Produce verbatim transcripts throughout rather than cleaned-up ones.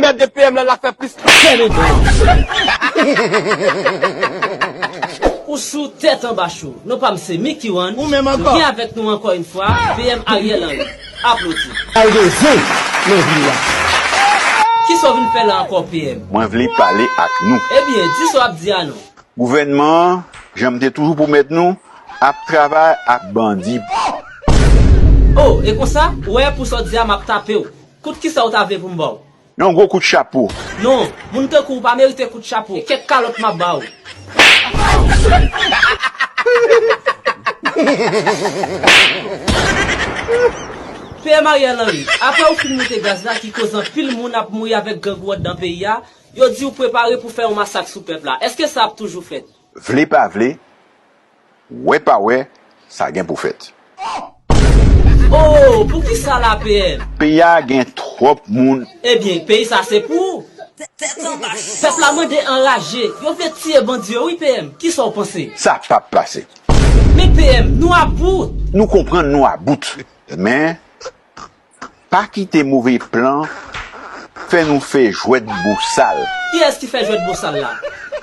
Mèt de P M lan l ap fè plis. Fèmen bòl. Ou sou tèt anba cho. Non pa m se Mickey One. Ou menm ankò. Byen avèk nou ankò yon fwa, P M Ariel Henry. Aplodi. Al de zen nan vil la. Kisa w vin fè la ankò, P M? Mwen vle pale ak nou. Ebyen, di sa w ap di a non. Gouvènman an, jan m te toujou pwomèt nou, ap travay ak bandi. Oh, e konsa? Ou wè pou sa w di a m ap tape w. Kout kisa w ta vle pou m ba w? Yon gwo kout chapo. Non, moun tankou w pa merite kout chapo. E kèk kalòt m ap ba w. P M Ariel Henry, apre ou fin moute gaz la ki koz anpil moun ap mouri avèk grangou anndan peyi a, yo di w prepare pou fè yon masak sou pèp la. Èske sa ap toujou fèt? Vle pa vle, wè pa wè, sa gen pou fèt. Oh, poukisa la, P M? Peyi a gen twòp moun. Ebyen, peyi sa se pou ou. Pèp la mande anraje. Yo vle tiye bandi yo, wi, P M. Kisa w panse? Sa p ap pase. Men, P M, nou about. Nou konprann nou about. Men, pa kite move plan fè nou fè jwèt bosal. Kiyès ki fè jwèt bosal la?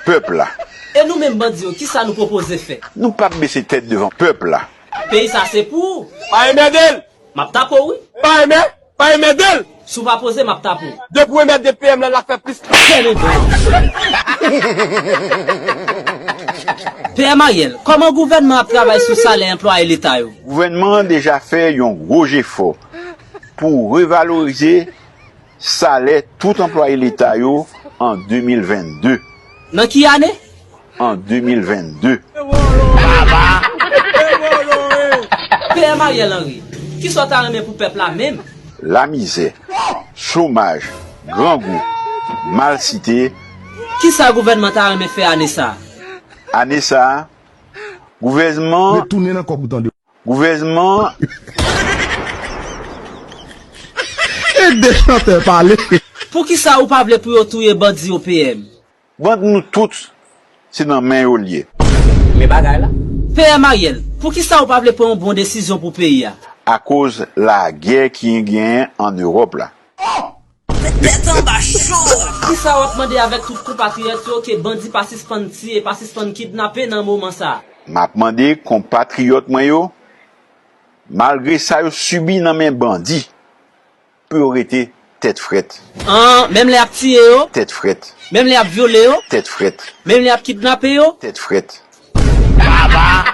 Pèp la. E nou menm bandi yo, kisa nou pwopoze fè? Nou p ap bese tèt devan pèp la. Peyi sa se pou ou. Pa enmède l! M ap tape w, wi. Pa enmè, pa enmède l! Si w pa poze, m ap tape w. Depi w enmède P M lan, l ap fè plis. Fèmen bòl. P M Ariel, kòman gouvènman ap travay sou salè anplwaye leta yo? Gouvènman an deja fè yon gwo jefò pou revalorize salè tout anplwaye leta yo an de mil vennde. Nan ki ane? An de mil vennde. P M Ariel Henry, kisa w ta renmen pou pèp la menm? Lamizè, chomaj, grangou, malsite. Kisa gouvènman ta renmen fè ane sa a? Ane sa a, gouvènman. Retounen nan kòb ou tande. Gouvènman. E de chantè pale. Poukisa ou pa vle pou yo touye bandi yo, P M? Bandi nou tout, se nan men yo l ye. Men bagay la. P M Ariel, poukisa ou pa vle pran yon bon desizyon pou peyi a? Akoz lagè ki genyen ann Ewòp la. Tèt anba cho! Kisa w ap mande avèk tout konpatriyòt yo ke bandi pa sispann tiye, pa sispann kidnape nan moman sa a? M ap mande konpatriyòt mwen yo, malgre sa yo sibi nan men bandi, pou yo rete tèt frèt. An, menm lè y ap tiye yo? Tèt frèt. Menm lè y ap vyole yo? Tèt frèt. Menm lè y ap kidnape yo? Tèt frèt. Baba!